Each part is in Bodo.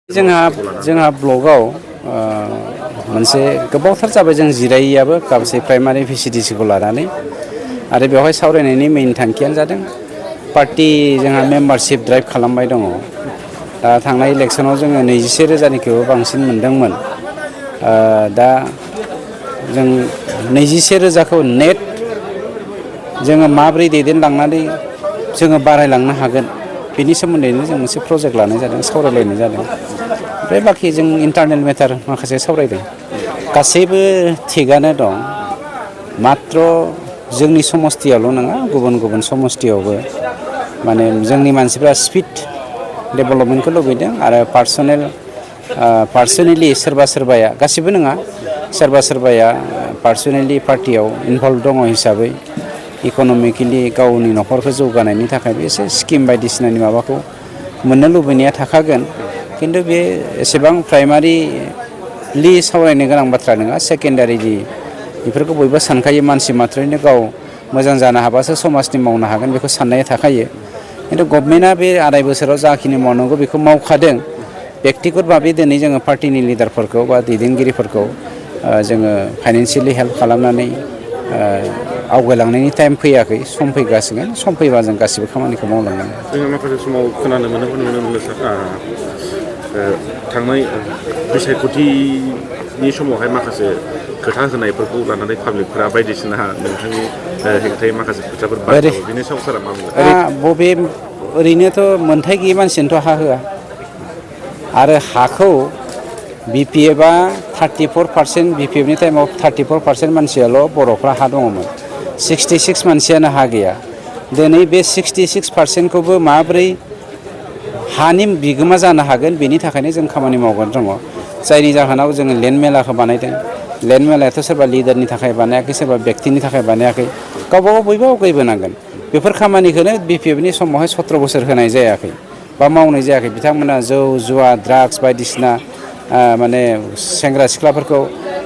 जोंहा ब्लगआव मोनसे गोबावथार जाबाय जों जिरायैयाबो गांसे प्राइमारि भिसिडिसिखौ लानानै आरो बेवहाय सावरायनायनि मेइन थांखियानो जादों पार्टी जोंहा मेम्बारशिप ड्राइभ खालामबाय दङ। दा थांनाय इलेक्सनाव जोङो 21,000निख्रुइबो बांसिन मोनदोंमोन। दा जों 21,000खौ नेट जोङो माबोरै दैदेनलांनानै जोङो बारायलांनो हागोन बेनि सोमोन्दैनो जों मोनसे प्रजेक्ट लानाय जादों, सावरायलायनाय जादों। ओमफ्राय बाखि जों इन्टारनेल मेटार माखासे सावरायदों। गासैबो थिगानो दं, मात्र जोंनि समस्तियावल' नङा, गुबुन गुबुन समस्तियावबो माने जोंनि मानसिफ्रा स्पिड डेभेलपमेन्टखौ लुबैदों आरो पार्सनेलि सोरबा सोरबाया, गासिबो नङा, सोरबा सोरबाया पार्सनेलि पार्टियाव इनभल्भ दङ हिसाबै इक'नमिकेलि गावनि न'खरखौ जौगानायनि थाखाय एसे स्किम बायदिसिनानि माबाखौ मोननो लुबैनाया थाखागोन। खिन्थु बे एसेबां प्राइमारिलि सावरायनो गोनां बाथ्रा नङा, सेकेन्डारिलि बेफोरखौ बयबो सानखायो। मानसि मात्रैनो गाव मोजां जानो हाबासो समाजनि मावनो हागोन बेखौ साननाया थाखायो। खिन्थु गभर्नमेन्टआ बे 2.5 बोसोराव जाखिनि मावनांगौ बेखौ मावखादों। बेक्तिगत भाबै दिनै जोङो पार्टिनि लिडारफोरखौ बा दैदेनगिरिफोरखौ जोङो फाइनेन्सियेलि हेल्प खालामनानै आवगायलांनायनि टाइम फैयाखै, सम फैगासिनो। सम फैबा जों गासिबो खामानिखौ मावलांगोन। जोङो माखासे समाव खोनानो मोनो सार, थांनाय बिसायख'थिनि समावहाय माखासे खोथा होनायफोरखौ लानानै पाब्लिकफोरा बायदिसिना नोंथांनि हेंथायै माखासे खोथाफोर बाहायो। बेनि सायाव सारा मा बुङो? ओरैनोथ' मोन्थाय गैयै मानसियानोथ' हा होआ। आरो हाखौ BPFआ 34%, BPFनि टाइमाव 34% मानसियाल' बर'फ्रा हा दङमोन। 66 मानसियानो हा गैया। दिनै बे 66%खौबो माबोरै हानि बिगोमा जानो हागोन बेनि थाखायनो जों खामानि मावगासिनो दङ। जायनि जाहोनाव जोङो लेन्ड मेलाखौ बानायदों। लेन्ड मेलायाथ' सोरबा लिडारनि थाखाय बानायाखै, सोरबा बेक्तिनि थाखाय बानायाखै, गावबागाव बयबो आवगायबोनांगोन। बेफोर खामानिखौनो BPFनि समावहाय 17 बोसोर होनाय जायाखै बा मावनाय जायाखै। बिथांमोना जौ जुवा ड्राग्स बायदिसिना माने सेंग्रा सिख्लाफोरखौ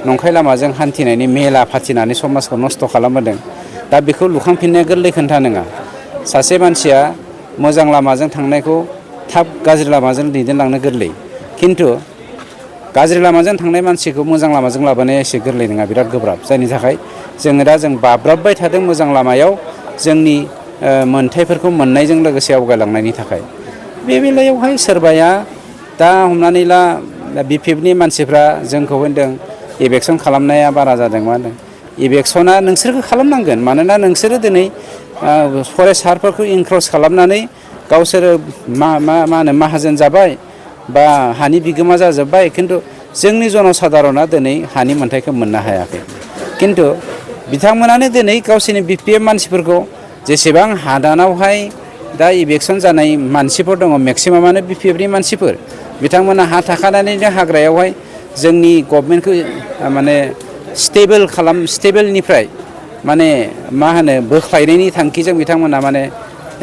नंखाय लामाजों हान्थिनायनि मेला फाथिनानै समाजखौ नस्थ' खालामबोदों। दा बेखौ लुखांफिननाया गोरलै खोथा नङा। सासे मानसिया मोजां लामाजों थांनायखौ थाब गाज्रि लामाजों दैदेनलांनो गोरलै, खिन्थु गाज्रि लामाजों थांनाय मानसिखौ मोजां लामाजों लाबोनाया एसे गोरलै नङा, बिराद गोब्राब। जायनि थाखाय जोङो दा बाब्राबबाय थादों मोजां लामायाव जोंनि मोन्थायफोरखौ मोननायजों लोगोसे आवगायलांनायनि थाखाय। बे बेलायावहाय सोरबाया दा हमनानै ला BPFनि मानसिफ्रा जोंखौ होनदों इलेक्सन खालामनाया बारा जादों। मा होनदों? इलेक्सना नोंसोरखौ खालामनांगोन, मानोना नोंसोरो दिनै फरेस्ट हारफोरखौ इनक्रस खालामनानै गावसोरो मा होनो माहाजोन जाबाय बा हानि बिगोमा जाजोब्बाय। खिन्थु जोंनि जनसाधारना दिनै हानि मोन्थायखौ मोननो हायाखै। खिन्थु बिथांमोनानो दिनै गावसोरनि BPF मानसिफोरखौ जेसेबां हादानावहाय दा इलेक्सन जानाय मानसिफोर दङ, मेक्सिमामानो BPFनि मानसिफोर। बिथांमोना हा थाखानानैनो हाग्रायावहाय जोंनि गभर्नमेन्टखौ माने स्टेबोलनिफ्राय माने मा होनो बोख्लायनायनि थांखिजों बिथांमोना माने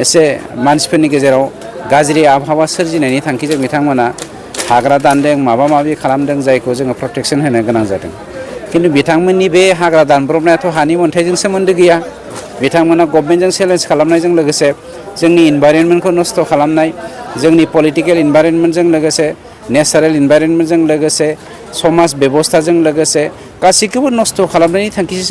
एसे मानसिफोरनि गेजेराव गाज्रि आबहावा सोरजिनायनि थांखिजों बिथांमोना हाग्रा दानदों, माबा माबि खालामदों, जायखौ जोङो प्रटेकसन होनो गोनां जादों। खिन्थु बिथांमोननि बे हाग्रा दानब्रबनायाथ' हानि मोन्थायजों सोमोन्दो गैया। बिथांमोना गभर्नमेन्टजों चेलेन्ज खालामनायजों लोगोसे जोंनि इनभाइरनमेन्टखौ नस्थ' खालामनाय, जोंनि पलिटिकेल इनभाइरनमेन्टजों लोगोसे नेचारेल इनभाइरनमेन्टजों लोगोसे समाज बेब'स्थाजों लोगोसे गासैखौबो नस्थ' खालामनायनि थांखिजों